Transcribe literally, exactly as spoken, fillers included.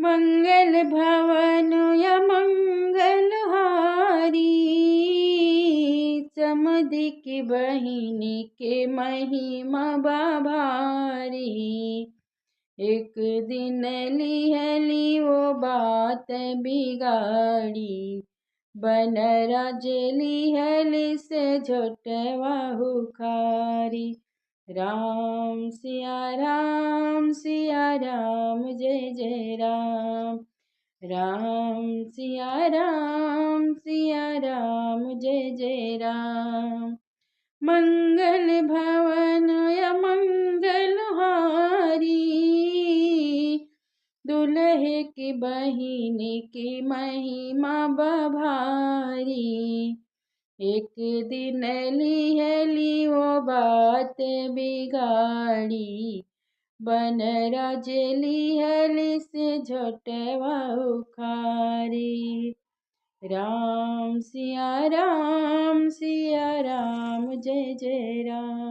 मंगल भवन या मंगलहारी, समधिक बहिनी के महिमा बा भारी। एक दिन लिहली वो बात बिगाड़ी, बन राज लिहली से झोटवा उखारी। राम सिया राम सिया राम जय जय राम। राम सिया राम सिया राम जय जय राम। मंगल भवन या मंगलहारी, दुलहे की बहिनी की महिमा बा भारी। एक दिन लिहली वो बात बिगाड़ी, बन राज लिहली से झोटवा उखारी। राम सिया राम सिया राम जय जय राम।